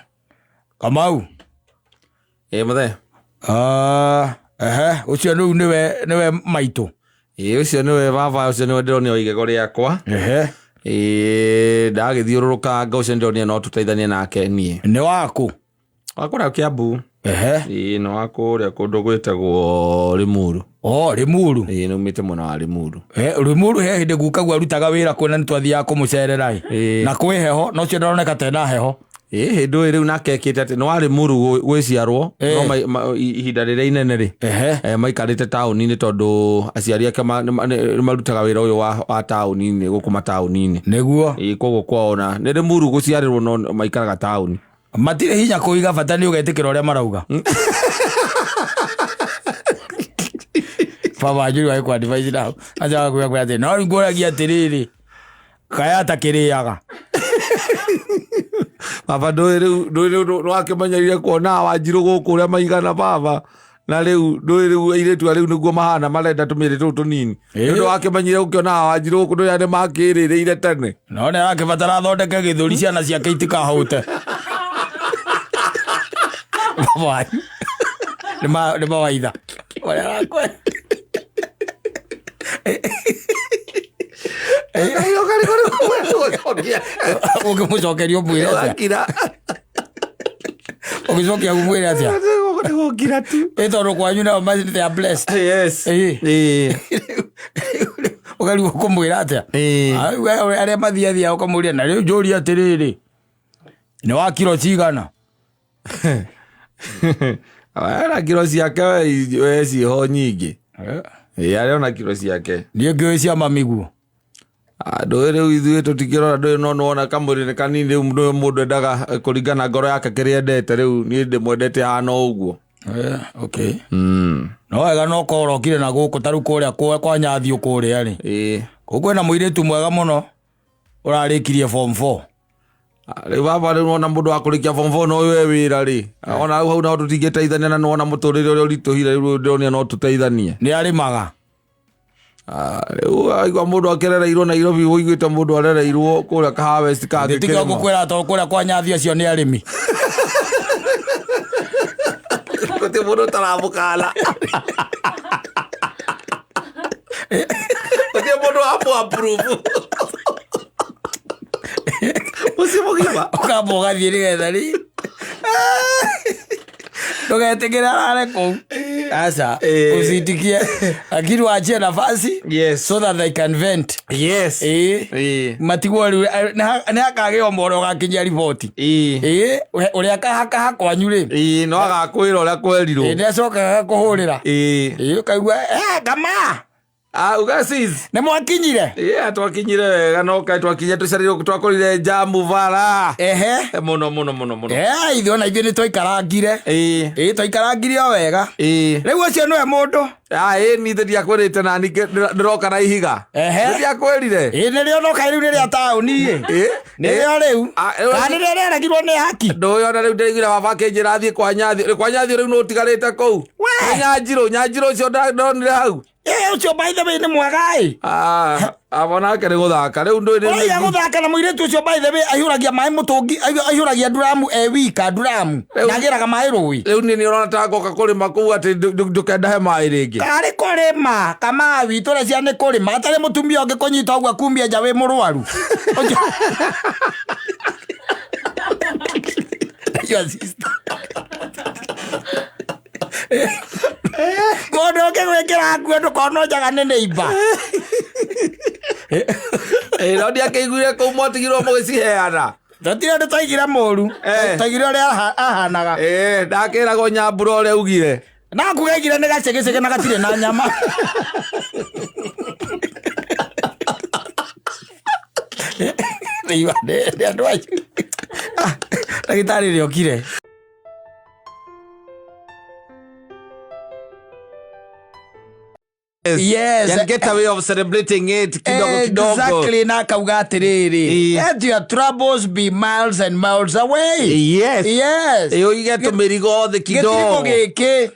Speaker 1: Kamau.
Speaker 2: Ĩ mũthee.
Speaker 1: Ah, ehe ũcio rĩu nĩwe nĩwe maitũ.
Speaker 2: Ĩ ũcio nĩwe baba, ũcio nĩwe ndĩronio igego rĩakwa.
Speaker 1: Ehe.
Speaker 2: Ĩ ndagĩthiũrũrũkanga ũcio ndĩronio no tũteithanie nake niĩ.
Speaker 1: Nĩ waku?
Speaker 2: Wa kũrĩa Kiambu.
Speaker 1: Ehe.
Speaker 2: Ĩ nĩ wa kũrĩa kũndũ gwĩtagwo Limuru.
Speaker 1: Oh, Limuru.
Speaker 2: Ĩ nĩumĩte mwena wa Limuru.
Speaker 1: Limuru he hĩndĩ gukaguo arutaga wĩra kuo na nĩtwathiaga kũmũcerera ĩ.
Speaker 2: Ĩ.
Speaker 1: Na kwĩ heho, no ũcio ndĩroneka ta ena heho.
Speaker 2: Ĩ hĩndĩ ĩyo rĩu nake ekĩte atĩ nĩ wa Limuru gwĩciarwo
Speaker 1: Ĩ.
Speaker 2: no ihinda rĩrĩa inene rĩ.
Speaker 1: Ehe.
Speaker 2: Maikarĩte taũni-inĩ tondũ aciari ake nĩ marutaga wĩra ũyũ wa taũni-inĩ gũkũ mataũni-inĩ.
Speaker 1: Nĩguo.
Speaker 2: Ĩ koguo kwao na nĩ Limuru gũciarĩrwo no maikaraga taũni.
Speaker 1: Matirĩ hinya kũiga bata nĩ ũgetĩkĩra ũrĩa marauga. Baba wanyu rĩu agĩkũ advise na hau. Acoka kwĩra kwĩra atĩ no rĩu ngũragia atĩrĩrĩ kaya atakĩrĩaga.
Speaker 2: Baba ndũĩ rĩu ndũĩ rĩu nĩwakĩmenyeire kuona Wanjirũ gũkũ ũrĩa maigana baba. Na rĩu ndũĩ rĩu airĩtu a rĩu nĩguo mahana marenda tũmĩrĩ tũu tũnini.
Speaker 1: Ĩ.
Speaker 2: Nĩ wakĩmenyire gũkĩona Wanjirũ gũkũ ndũĩ arĩa makĩrĩrĩire tene.
Speaker 1: No nĩ arakĩbatara athondeke gĩthũri ciana ciake itikahũte. Baba wanyu nĩ mawaitha. Ũrĩa arakwĩra. Ũngĩmũcokeria ũmwĩre atĩa?
Speaker 2: Wakira.
Speaker 1: Ũgĩcokia ũmwĩre atĩa?
Speaker 2: Nĩgũkira tu.
Speaker 1: Ĩ tondũ kwanyu nao they are blessed.
Speaker 2: Yes.
Speaker 1: Ĩ.
Speaker 2: Ĩ.
Speaker 1: Ũkarigwo kũmwĩra atĩa?
Speaker 2: Ĩ.
Speaker 1: Ah, we arĩa mathiathiaga ũkamũria na rĩu njũrie atĩrĩrĩ nĩ wa kiro cigana?
Speaker 2: Ena kiro ciake we ciĩho nyingĩ. Ĩ arĩ ona kiro ciake.
Speaker 1: Niĩ ngĩũĩ cia mamiguo.
Speaker 2: Ndũĩ rĩu ithuĩ tũtikĩrora ndũĩ no nĩwona kamwĩrĩ nĩ kanini rĩu ndũĩ mũndũ endaga kũringana ngoro yake kĩrĩa endete rĩu niĩ ndĩmwendete ahana o ũguo.
Speaker 1: Okay. No wega no korwo ũrokire na gũkũ ta rĩu kũrĩa kwa Nyathiũ kũrĩa rĩ.
Speaker 2: Ĩ.
Speaker 1: Kũu kwĩna mũirĩtu mwega mũno ũrarĩkirie form 4.
Speaker 2: Rĩu baba rĩu wona mũndũ wa kũrĩkia form 4 no ũyũ e wĩra rĩ. Ona hau no tũtingĩteithania na nĩwona mũtũrĩre ũrĩa ũritũhire rĩu ndĩronio no tũteithanie.
Speaker 1: Nĩ arĩmaga.
Speaker 2: Rĩu aigua mũndũ akĩrereirwo Nairobi ũiguĩte mũndũ arereirwo kũrĩa Kahawa West
Speaker 1: Ndĩtiga
Speaker 2: kangĩkĩrĩma.
Speaker 1: gũkwĩra tondũ kũrĩa kwa Nyathi acio nĩ arĩmi.
Speaker 2: Gũtirĩ mũndũ ũtaramũkana. Gũtirĩ mũndũ wamũ approve. Mũciĩ mũgima.
Speaker 1: Ũkamba ũgathiĩ nĩgetha rĩ. Ndũgetĩkĩre arare kũu. Aca, ũcitikie. Lakini wachie nafasi.
Speaker 2: Yes.
Speaker 1: So that they can vent.
Speaker 2: Yes.
Speaker 1: Ĩ.
Speaker 2: Ĩ.
Speaker 1: Matigwo rĩu nĩ hakagĩa ũmwe ũrĩa ũgakinyia riboti.
Speaker 2: Ĩ.
Speaker 1: Ĩ, ũrĩa kahakaha kwanyu rĩ.
Speaker 2: Ĩ, no agakwĩra ũrĩa kwerirwo.
Speaker 1: Ĩ, nĩ acokaga agakũhũrĩra.
Speaker 2: Ĩ.
Speaker 1: Ĩ, ũkaigua, kama.
Speaker 2: Uga sis.
Speaker 1: Nĩ mwakinyire?
Speaker 2: Ĩ, twakinyire wega no kaĩ twakinyire tũcereirwo twakorire jamu bara.
Speaker 1: Ehe.
Speaker 2: Mũno mũno mũno mũno.
Speaker 1: Ithuĩ ona ithuĩ nĩ twaikarangire.
Speaker 2: Ĩ.
Speaker 1: Ĩ, twaikarangire o wega.
Speaker 2: Ĩ.
Speaker 1: Rĩu ũcio nĩwe mũndũ.
Speaker 2: Ĩ, niĩ ndiakwĩrĩte nani ndĩroka na ihiga.
Speaker 1: Ehe.
Speaker 2: Ndiakwĩrire.
Speaker 1: Ĩ, nĩrĩo no kaĩ rĩu nĩ rĩa taũni ĩ.
Speaker 2: Ĩ.
Speaker 1: Nĩrĩo rĩu.
Speaker 2: Ah, rĩu-
Speaker 1: Kana nĩrĩo rĩaregirwo nĩ haki.
Speaker 2: Ndũĩ ona rĩu ndĩraiguire baba akĩnjĩra athiĩ kwa Nyathi. Kwa Nyathi rĩu nĩ ũtigarĩte kũu.
Speaker 1: We.
Speaker 2: Nĩ Nyanjirũ, Nyanjirũ ũcio ndonire hau.
Speaker 1: Ĩ, ũcio by the way nĩ mwega ĩ.
Speaker 2: Abo nake nĩ gũthaka. Rĩu ndũĩ
Speaker 1: Ũraiga gũthaka na mũirĩtu ũcio by the way aihũragia maĩ mũtũngi, aihũragia nduramu e wika nduramu.
Speaker 2: Rĩu-
Speaker 1: Na agĩraga maĩ rũĩ.
Speaker 2: Rĩu niĩ nĩ ũrona ta ngoka kũrĩma kũu atĩ ndũkendahe maĩ rĩngĩ.
Speaker 1: Karĩ kũrĩma kamawi tũrecia nĩ kũrĩma atarĩ mũtumia ũngĩ kũnyita ũguo akumie nja wĩ mũrwaru. Your sister. Mũndũ ũngĩ gwĩkĩra nguo ndũkonwo njaga nĩ neighbor.
Speaker 2: Ĩ, no ndiakĩiguire kũu mwatigirwo mũgĩciheana.
Speaker 1: Tũtirĩ ũndũ twaigire mũru.
Speaker 2: Eh.
Speaker 1: Twaigire ũrĩa ahanaga.
Speaker 2: Ĩ, ndakĩragwo nyambura ũrĩa ugire.
Speaker 1: Na kugaigire nĩ gacegecege na gatirĩ na nyama. Rĩu nĩ andũ acio. Ah, ndagĩtarĩ nĩokire. Yes.
Speaker 2: And get a way of celebrating it kidogo kidogo.
Speaker 1: Exactly, na akauga atiriri, let your troubles be miles and miles away.
Speaker 2: Yes.
Speaker 1: Yes.
Speaker 2: Ĩ, ũige tũmĩrigo thĩ
Speaker 1: Gĩtiribũ
Speaker 2: kidogo.
Speaker 1: gĩkĩ,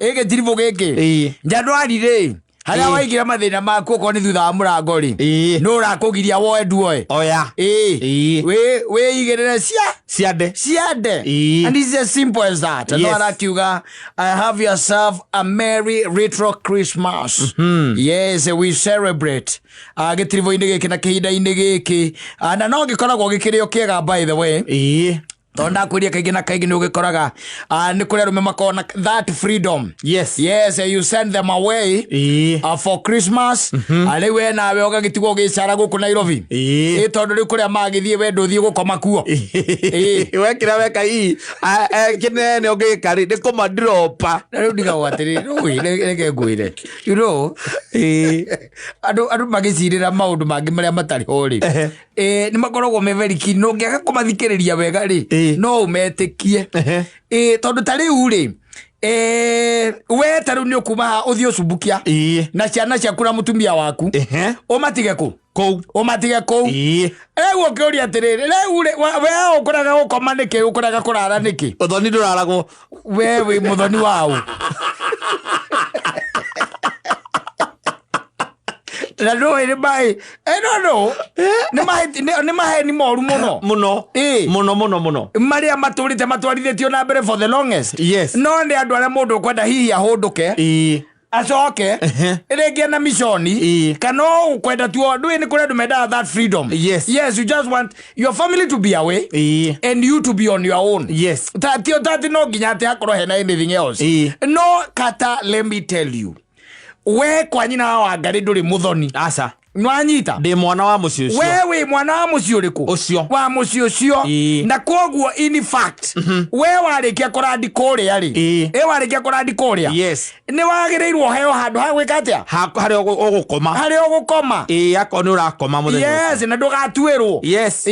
Speaker 1: ĩ gĩtiribũ gĩkĩ. Njanuari rĩ, harĩa waigire mathĩna maku okorwo nĩ thutha wa mũrango rĩ, nũ ũrakũgiria woe nduoe?
Speaker 2: Oya.
Speaker 1: Ĩ, wĩigĩrĩre cia
Speaker 2: Ciande.
Speaker 1: ciande. And it's as simple as that. No arakiuga, I have yourself a merry retro Christmas. Yes, we celebrate gĩtiribũ-inĩ gĩkĩ na kĩhinda-inĩ gĩkĩ. Ah, na no gĩkoragwo gĩkĩrĩ o kĩega, by the way, tondũ ndakwĩria kaingĩ na kaingĩ nĩ ũgĩkoraga nĩ kũrĩ arũme makoragwo na that freedom. Yes, you send them away for Christmas. Rĩu we nawe ũgagĩtigwo ũgĩcara gũkũ Nairobi. Ĩ, tondũ rĩu kũrĩa magĩthiĩ we ndũthiĩ gũkoma kuo. Ĩ.
Speaker 2: Wekĩra weka ii kĩnene ũngĩka rĩ nĩ kũmadropa.
Speaker 1: Na rĩu ndigagwo atĩrĩ, rĩu reke ngwĩre, andũ magĩcirĩra maũndũ mangĩ marĩa matarĩ ho rĩ, nĩ makoragwo me very keen, na ũngĩaga kũmathikĩrĩria wega rĩ, no ũmetĩkie. Tondũ ta rĩu rĩ, we ta rĩu nĩ ũkuma haha ũthiĩ ũcumbukia na ciana ciaku na mũtumia waku, ũmatige kũ?
Speaker 2: Kũu.
Speaker 1: Ũmatige kũu. Rĩu ũkĩũria atĩrĩrĩ, rĩu rĩ, we ũkũrega gũkoma nĩkĩ, ũkũrega kũrara nĩkĩ?
Speaker 2: Ũthoni ndũraragwo.
Speaker 1: We wĩ mũthoni waũ? Na ndũĩ nĩ maĩ, no no nĩ maheni moru mũno.
Speaker 2: Mũno. Mũno mũno mũno.
Speaker 1: Marĩa matũrĩte matwarithĩtio na mbere for the longest.
Speaker 2: Yes.
Speaker 1: No nĩ andũ arĩa mũndũ ũkwenda hihi ahũndũke, acoke rĩngĩ na mishoni, kana ũkwenda tu, ndũĩ nĩ kũrĩ andũ mendaga that freedom.
Speaker 2: Yes.
Speaker 1: Yes, you just want your family to be away and you to be on your own. Tati tati no nginya atĩ hakorwo hena anything else. No kata, let me tell you, we kwa nyina wa Wangarĩ ndũrĩ mũthoni.
Speaker 2: Aca.
Speaker 1: Nwanyita?
Speaker 2: Ndĩ mwana wa mũciĩ ũcio.
Speaker 1: We wĩ mwana wa mũciĩ ũrĩkũ?
Speaker 2: Ũcio.
Speaker 1: Wa mũciĩ ũcio. Na koguo in fact, we warĩkia kũrandi kũrĩa rĩ, ĩ warĩkia kũrandi kũrĩa, nĩ wagĩrĩirwo heo handũ ha gwĩka atĩa?
Speaker 2: Harĩa ũgũkoma.
Speaker 1: Harĩa ũgũkoma.
Speaker 2: Ĩ, akorwo nĩ ũrakoma mũthenya ũcio.
Speaker 1: Yes, na ndũgatuĩrwo. Yes.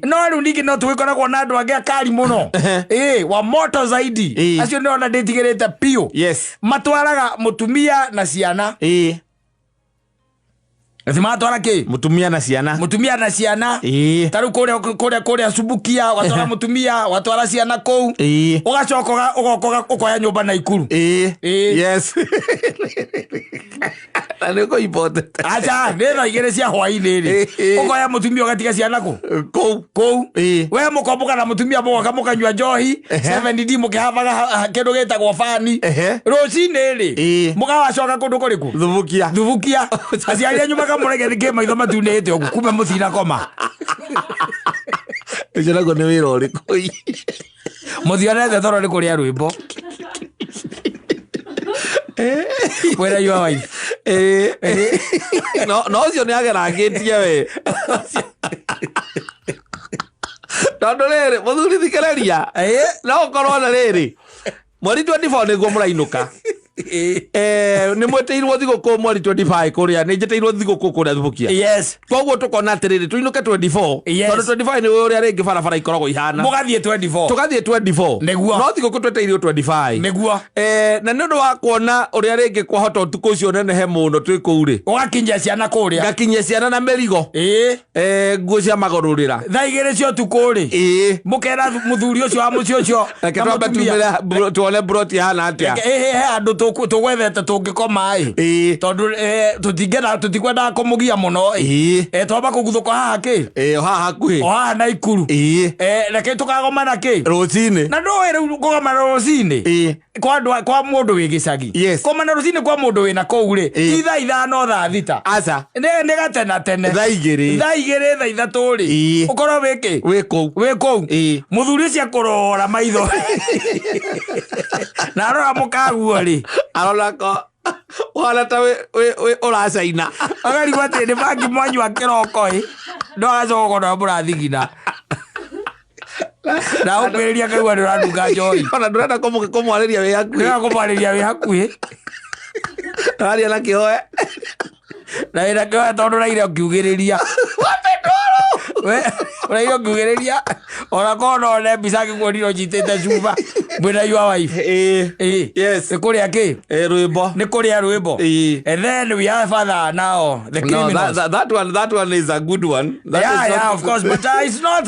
Speaker 1: No rĩu ningĩ no tũgĩkoragwo na andũ angĩ akari mũno, ĩ wa moto zaidi. Acio nĩona ndĩtigĩrĩte biũ. Matwaraga mũtumia na ciana. Ati matwara kĩ?
Speaker 2: Mũtumia na ciana.
Speaker 1: Mũtumia na ciana. Ta rĩu kũrĩa Subukia ũgatwara mũtumia, ũgatwara ciana kũu, ũgacoka ũgoka ũkoya nyũmba na Ikuru.
Speaker 2: Yes, na nĩ kũibotete.
Speaker 1: Aca, nĩ thaa 2 cia hwainĩ rĩ, ũkoya mũtumia ũgatiga ciana kũ?
Speaker 2: Kũu.
Speaker 1: Kũu.
Speaker 2: Ĩ.
Speaker 1: We mũkombũka na mũtumia, mũgoka mũkanyua njohi 7D mũkĩhavaga kĩndũ gĩtagwo bani. Rũcinĩ rĩ, mũgawacoka kũndũ kũrĩkũ?
Speaker 2: Thubukia.
Speaker 1: Thubukia. Aciari anyu makamũrege nĩkĩ maitho matunĩte ũguo, kumbe mũtinakoma.
Speaker 2: Ũcio naguo nĩ wĩra ũrĩkũ?
Speaker 1: Mũthionete toro nĩ kũrĩa rwĩmbo wĩra your wife.
Speaker 2: Ĩ. No ũcio nĩ agerangĩtie we, tondũ rĩrĩ, mũthuri, thikĩrĩria, no ũkorwo na rĩrĩ mweri 24 nĩguo mũrainũka. Nĩ mwĩtĩirwo thigũkũ mweri 25 kũrĩa, nĩ njĩtĩirwo thigũkũ kũrĩa Thubukia. Koguo tũkona atĩrĩrĩ, tũinũke 24, tondũ 25 nĩ ũrĩa rĩngĩ barabara ikoragwo ihana.
Speaker 1: Mũgathiĩ 24.
Speaker 2: Tũgathiĩ 24.
Speaker 1: Nĩguo.
Speaker 2: No thigũkũ tweteirwo 25. Na nĩ ũndũ wa kuona ũrĩa rĩngĩ kwahota ũtukũ ũcio nenehe mũno twĩ kũu rĩ,
Speaker 1: Ũgakinyia ciana kũrĩa.
Speaker 2: Ngakinyia ciana na mĩrigo, nguo cia magũrũrĩra.
Speaker 1: Thaa 2 cia ũtukũ rĩ, mũkera mũthuri ũcio wa mũciĩ ũcio
Speaker 2: Reke
Speaker 1: na
Speaker 2: twambe
Speaker 1: mũtumia.
Speaker 2: tumĩre tuone broti ihana atĩa.
Speaker 1: Reke, ĩ, he handũ. Tũgwethete tũngĩkoma ĩ. Tondũ tũtingĩenda, tũtikwendaga kũmũgia mũno ĩ. Twamba kũguthũka haha kĩ?
Speaker 2: Ĩĩ, o haha hakuhĩ.
Speaker 1: O haha Naikuru. Reke tũkagomana kĩ?
Speaker 2: Rũcinĩ.
Speaker 1: Na ndũĩ rĩu kũgomana rũcinĩ kwa andũ kwa mũndũ wĩ gĩcagi, kũgomana rũcinĩ kwa mũndũ wĩna kũu rĩ, ti thaa 5, thaa 6.
Speaker 2: Aca.
Speaker 1: Nĩ gatena tene.
Speaker 2: Thaa 2.
Speaker 1: Thaa 2, thaa 3 rĩ, ũkorwo wĩ kĩ?
Speaker 2: Wĩ kũu.
Speaker 1: Wĩ kũu. Mũthuri ũcio akũrora maitho na arora mũkaguo rĩ,
Speaker 2: Arona ko ũhana ta ũracaina.
Speaker 1: Akarigwo atĩ nĩ bangi mwanyua kĩroko ĩ, no agacoka ũkona mũrathigina na ũkwĩrĩria kaigua nĩ ũranunga njohi.
Speaker 2: Ona ndũrenda kũmwarĩria wĩ hakuhĩ.
Speaker 1: Nĩwe kũmwarĩria wĩ hakuhĩ.
Speaker 2: Araria na kĩhoe.
Speaker 1: Na wĩna kĩoya tondũ ũraire ũkiugĩrĩria. We, ũraire ũkiugĩrĩria ona korwo no one mbica angĩkuonire ũnyitĩte cuba mwĩna your wife.
Speaker 2: Ĩĩ.
Speaker 1: Yes. Nĩ kũrĩa kĩ?
Speaker 2: Ĩĩ, rwĩmbo.
Speaker 1: Nĩ kũrĩa rwĩmbo. And then we have other now, the
Speaker 2: No,
Speaker 1: criminals.
Speaker 2: that one is a good one. That is not-
Speaker 1: Yeah, of course, but it's not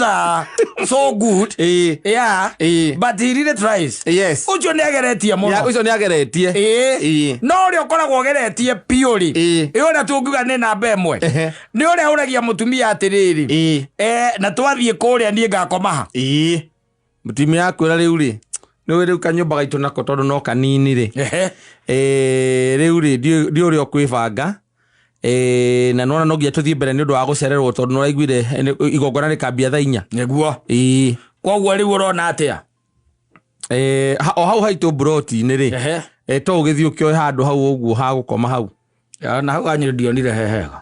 Speaker 1: so good. Yeah, but he really tries. Ũcio nĩ ageretie mũno.
Speaker 2: Yeah, ũcio nĩ ageretie.
Speaker 1: No ũrĩa ũkoragwo ũgeretie biũ rĩ, ĩ ũrĩa tũngiuga nĩ namba 1, nĩ ũrĩa ũragia mũtumia atĩrĩrĩ, na twathiĩ kũrĩa niĩ ngakoma ha?
Speaker 2: Ĩĩ. Mũtumia akwĩra rĩu rĩ, nĩũĩ rĩu kanyũmba gaitũ nako tondũ no kanini rĩ. Rĩu rĩ, ndiũĩ ũrĩa ũkwĩbanga. Na nĩwona no nginya tũthiĩ mbere nĩ ũndũ wa gũcererwo tondũ nĩũraiguire, igongona rĩkambia thaa 4.
Speaker 1: Nĩguo. Koguo rĩu ũrona atĩa?
Speaker 2: O hau haitũ mburoti-inĩ rĩ, to ũgĩthiĩ ũkĩoe handũ hau ũguo ha gũkoma hau.
Speaker 1: Ya, na hau hanyu ndionire he hega.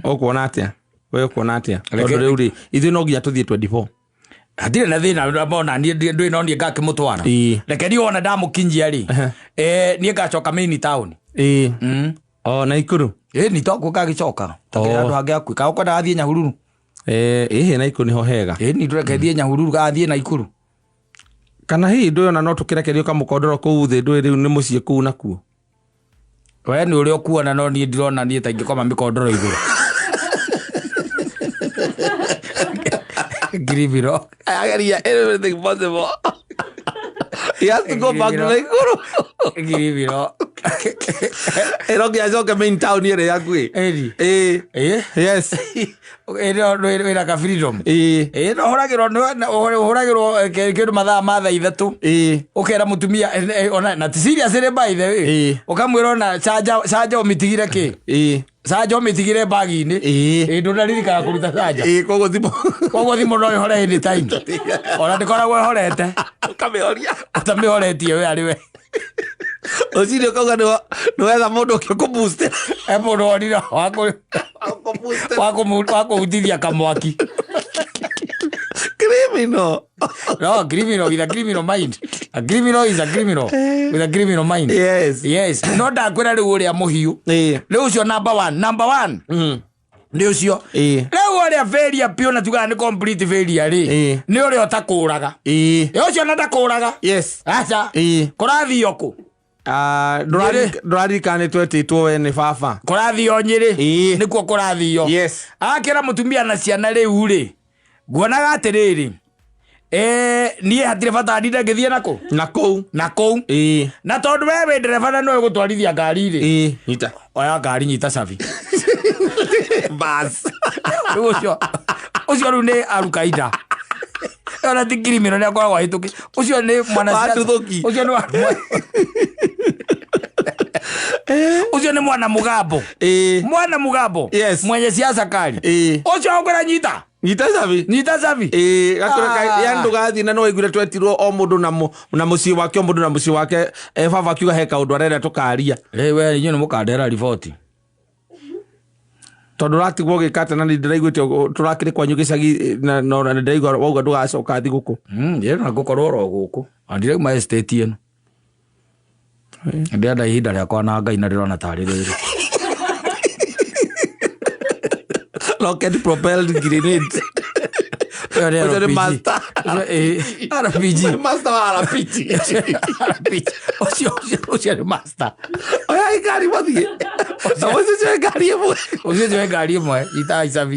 Speaker 2: Ũkuona atĩa? We ũkuona atĩa? Tondũ rĩu rĩ, ithuĩ no nginya tũthiĩ 24.
Speaker 1: Hatirĩ na thĩna, ona niĩ ndũĩ no niĩ ngakĩmũtwara. Reke niĩ wona ndamũkinyia rĩ, niĩ ngacoka main town.
Speaker 2: O, Naikuru?
Speaker 1: Ĩĩ, ni tokuo ngagĩcoka. Takĩrĩ handũ hangĩ hakuhĩ. Kana ũkwenda gathiĩ Nyahururu?
Speaker 2: Ĩhĩ, Naikuru nĩho hega.
Speaker 1: Ĩĩ, ni ndũreke thiĩ Nyahururu gathiĩ Naikuru.
Speaker 2: Kana hihi ndũĩ ona no tũkĩrekerio kamũkondoro kũu thĩ, ndũĩ rĩu nĩ mũciĩ kũu nakuo.
Speaker 1: We nĩ ũrĩa ũkuona, no niĩ ndirona niĩ ta ingĩkoma mĩkondoro igũrũ. Ngiribiro.
Speaker 2: Ageria everything possible. He has to go back to Naikuru.
Speaker 1: Ngiribiro.
Speaker 2: Ĩno nginya acoke main town ĩrĩa hakuhĩ.
Speaker 1: Ĩri.
Speaker 2: Ĩĩ.
Speaker 1: Ĩĩ.
Speaker 2: Yes.
Speaker 1: Ĩĩ, no, wĩna ka freedom.
Speaker 2: Ĩĩ.
Speaker 1: Ĩĩ, no ũhũragĩrwo ũhũragĩrwo kĩndũ mathaa ma thaa 3. Ũkera mũtumia, ona na ti serious rĩ, by the way. Ũkamwĩra ona canja, canja ũmĩtigire kĩ? Canja ũmĩtigire bagi-inĩ. Ĩĩ, ndũnaririkana kũruta canja.
Speaker 2: Ĩĩ, koguo thimũ.
Speaker 1: Koguo thimũ no ĩhore anytime. Ona ndĩkoragwo ĩhorete.
Speaker 2: Ũkamĩhoria.
Speaker 1: Ũtamĩhoretie we arĩ we.
Speaker 2: Rũcinĩ ũkauga nĩ wetha mũndũ ũngĩ ũkũboost.
Speaker 1: He mũndũ wonire wa kũhutithia kamwaki.
Speaker 2: Criminal.
Speaker 1: No, criminal with a criminal mind. A criminal is a criminal with a criminal mind. Yes. No ndakwĩra rĩu ũrĩa mũhiũ. Rĩu ũcio number one. Number one. Nĩ ũcio. Rĩu ũrĩa failure biũ na tugaga nĩ complete failure rĩ. Nĩ ũrĩa ũtakũraga. Ĩ ũcio na ndakũraga. Aca. Kũrathio kũ?
Speaker 2: Ndũraririkana nĩ twetĩtwo we nĩ baba.
Speaker 1: Kũrathio Nyĩrĩ. Nĩkuo kũrathio. Akĩra mũtumia na ciana rĩu rĩ, nguonaga atĩrĩrĩ, niĩ hatirĩ bata ndinde ngĩthiĩ nakũ?
Speaker 2: Na kũu.
Speaker 1: Na kũu. Na tondũ we wĩ ndereba na nĩwe ũgũtwarithia ngari rĩ.
Speaker 2: Nyita.
Speaker 1: Oya ngari, nyita cabi.
Speaker 2: Bas.
Speaker 1: Rĩu ũcio rĩu nĩ arukaida. Ona ti criminal, nĩ akoragwo ahĩtũkĩ. Ũcio nĩ mwana
Speaker 2: Watuthũki.
Speaker 1: Ũcio nĩ mwana mũgambo. Mwana mũgambo. Mwenye siasa kali. Ũcio ũkwĩra nyita.
Speaker 2: Nyita cabi.
Speaker 1: Nyita cabi.
Speaker 2: Ĩĩ, gakũra yani ndũgathiĩ na nĩwaiguire twetirwo o mũndũ na mũciĩ wake, o mũndũ na mũciĩ wake. Baba akiuga he kaũndũ arenda tũkaria.
Speaker 1: Rĩu we inyuĩ nĩ mũkandehera riboti.
Speaker 2: Tondũ ũratigwo ũgĩka atĩa na nĩ ndĩraiguĩte tũrakĩrĩ kwanyu gĩcagi na nĩ ndĩraigua wauga ndũgacoka thigũkũ.
Speaker 1: Ndĩrona ngũkorwo oro gũkũ. Na ndirauma estate ĩno. Ndĩrenda ihinda rĩakwa na Ngai na ndĩrona tarĩ rĩrĩ.
Speaker 2: Rocket propelled grenade.
Speaker 1: Ũyũ nĩ
Speaker 2: Ũcio nĩ
Speaker 1: RPG.
Speaker 2: master.
Speaker 1: Ũcio, RPG.
Speaker 2: Master wa RPG.
Speaker 1: RPG. Ũcio nĩ master.
Speaker 2: Oya ngari mathiĩ. Na mũcio ngari ĩmwe.
Speaker 1: Ũcio njoe ngari ĩmwe itaga icabi.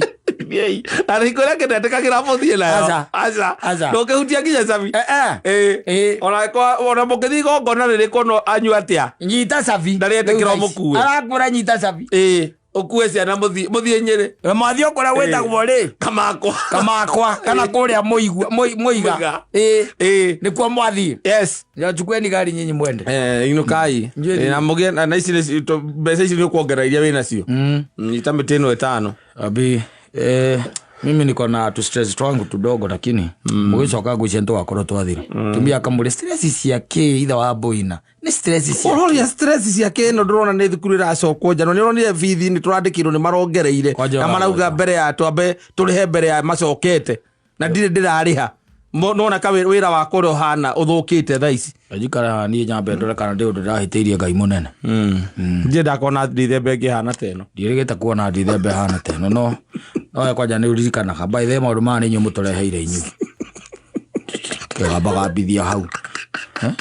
Speaker 2: Thiĩi. Na hingo ĩrĩa ngĩndetĩkagĩra mũthiĩ nayo.
Speaker 1: Aca.
Speaker 2: Aca.
Speaker 1: Aca.
Speaker 2: Ndũngĩhutia nginya cabi.
Speaker 1: Eh, eh.
Speaker 2: Ĩĩ.
Speaker 1: Ĩĩ.
Speaker 2: Ona ona mũngĩthiĩ igongona rĩrĩkũ no anyua atĩa.
Speaker 1: Nyita cabi.
Speaker 2: Ndarĩetĩkĩra
Speaker 1: Rĩu thaa ici.
Speaker 2: ũmũkue.
Speaker 1: Arakwĩra nyita cabi.
Speaker 2: Ĩĩ. Ũkue ciana mũthiĩ mũthiĩ Nyĩrĩ.
Speaker 1: Mwathiĩ o kũrĩa gwĩtagwo rĩ.
Speaker 2: Kamakwa.
Speaker 1: Kamakwa kana kũrĩa mũigua mũiga.
Speaker 2: Mũiga.
Speaker 1: Ĩĩ.
Speaker 2: Ĩĩ.
Speaker 1: Nĩkuo mwathiĩ.
Speaker 2: Yes.
Speaker 1: Ya chukueni gari nyinyi mwende.
Speaker 2: Eh, inukai.
Speaker 1: Njũĩ
Speaker 2: Eh, na mũgĩe na ici nĩ- mbeca ici nĩ ũkuongerera iria wĩ nacio. Nyita mĩtĩ ĩno ĩtano.
Speaker 1: Abi, mimi niko na tu stress twangu tudogo lakini mugicoka ngwĩciria nĩtũgakorwo twathira. Tumia akamũria stress cia kĩ ithe wa boina. Nĩ stress cia
Speaker 2: Ũroria stress ciake ĩno ndĩrona nĩ thukuru ĩracokwo nja nĩ ũronire bithi nĩ tũrandĩkirwo nĩ marongereire
Speaker 1: Kwanja
Speaker 2: na marauga
Speaker 1: ũraroka.
Speaker 2: mbere ya twambe tũrĩhe mbere ya macokete na ndirĩ ndĩrarĩha nona ka wĩra wakwa ũrĩa ũhana ũthũkĩte thaa ici.
Speaker 1: Njikara niĩ nyambe ndore kana ndĩ ũndũ ndĩrahĩtĩirie Ngai mũnene.
Speaker 2: Ndirĩ ndakona ndithemba ĩngĩ ĩhana ta ĩno.
Speaker 1: Ndiĩrĩgĩte kuona ndithemba ĩhana ta ĩno no no kwanja nĩ ũririkanaga by the way maũndũ maya nĩ inyuĩ mũtũreheire inyuĩ. Kĩgambagambithia hau. Eh?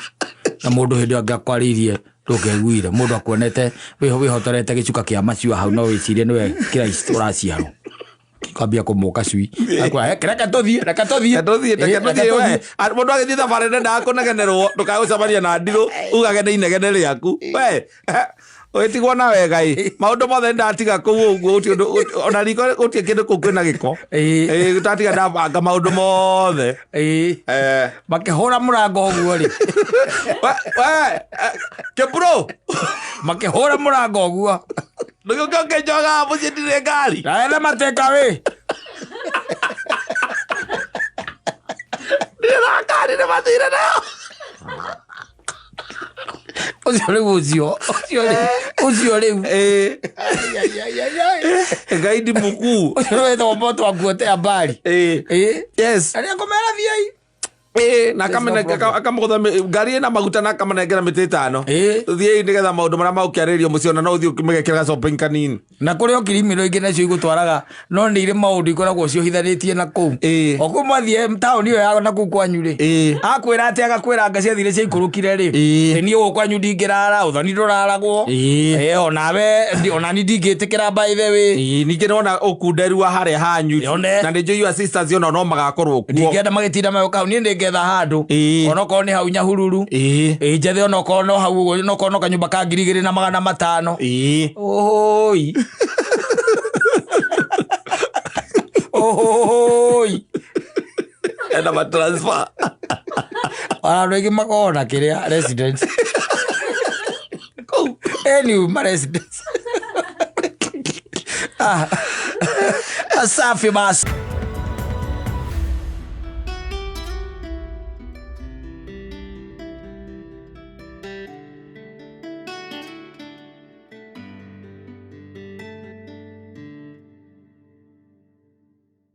Speaker 1: Na mũndũ hĩndĩ ĩyo angĩakwarĩirie ndũngĩaiguire mũndũ akuonete wĩhotorete gĩcuka kĩa maciwa hau no wĩcirie nĩwe Christ ũraciarwo. Kwambia kũmũka cui. Akwĩra, "Eh, reke tũthiĩ, reke tũthiĩ."
Speaker 2: Reke tũthiĩ, reke
Speaker 1: Eh,
Speaker 2: tũthiĩ we. Mũndũ agĩthiĩ thabarĩ ndendaga kũnegenerwo ndũkae gũcemania na ndirũ ugage nĩ inegene rĩaku we ũgĩtigwo na wega ĩ maũndũ mothe ndatiga kũu ũguo gũtirĩ ũndũ ona riko gũtirĩ kĩndũ kũu kwĩna gĩko.
Speaker 1: Ĩĩ.
Speaker 2: Ĩĩ, ndatiga ndabanga maũndũ mothe.
Speaker 1: Ĩĩ.
Speaker 2: Eh.
Speaker 1: Makĩhũra mũrango ũguo rĩ.
Speaker 2: We, we, Kĩbro.
Speaker 1: Makĩhũra mũrango ũguo.
Speaker 2: Ndũgĩũke ũkĩnjogaga mũciĩ ndirĩ ngari.
Speaker 1: Naetha mateka wĩ.
Speaker 2: Ndirĩ na ngari nĩ mathire nayo.
Speaker 1: Ũcio rĩu ũcio. Ũcio rĩu. Ũcio rĩu.
Speaker 2: Ĩĩ. Ngai ndi mkuu.
Speaker 1: Ũcio nĩ wetagwo moto akuote habari.
Speaker 2: Ĩĩ.
Speaker 1: Ĩĩ.
Speaker 2: Yes.
Speaker 1: Arĩa ngũmera thiĩi.
Speaker 2: Ĩĩ, na
Speaker 1: There's no problem.
Speaker 2: akamũgũtha ngari ĩna maguta na akamanengera mĩtĩ ĩtano.
Speaker 1: Ĩĩ.
Speaker 2: Thiĩi nĩgetha maũndũ marĩa magũkĩarĩrio mũciĩ ona no ũthiĩ ũkĩmĩgekĩra shopping kanini.
Speaker 1: Na kũrĩ o kirimino ingĩ nacio igũtwaraga no nĩ irĩ maũndũ ikoragwo ciohithanĩtie na kũu.
Speaker 2: Ĩĩ.
Speaker 1: O kũu mwathiĩ taũni ĩyo ya na kũu kwanyu rĩ.
Speaker 2: Ĩĩ.
Speaker 1: Akwĩra atĩ agakwĩra anga ciathire ciaikũrũkire rĩ.
Speaker 2: Ĩĩ.
Speaker 1: Ĩ niĩ gũkũ kwanyu ndingĩrara, ũthoni ndũraragwo.
Speaker 2: Ĩĩ.
Speaker 1: Ĩ onawe onani ndingĩtĩkĩra by the way.
Speaker 2: Ĩĩ, ningĩ nona ũkunderu wa harĩa hanyu
Speaker 1: Yone.
Speaker 2: na nĩ njũĩ your sisters ona no magakorwo kuo.
Speaker 1: Ndingĩenda magĩtinda magĩũka hau niĩ nĩngetha handũ.
Speaker 2: Ĩĩ.
Speaker 1: Onokorwo nĩ hau Nyahururu.
Speaker 2: Ĩĩ.
Speaker 1: Ĩ njethe onokorwo no hau ũguo onokorwo no kanyũmba ka 2500.
Speaker 2: Ĩĩ.
Speaker 1: Oi. Oi.
Speaker 2: Ena ma transfer.
Speaker 1: Ona andũ aingĩ makoragwo na kĩrĩa residence.
Speaker 2: Kũu.
Speaker 1: Anyway, ma residence. Ah. Safi basi.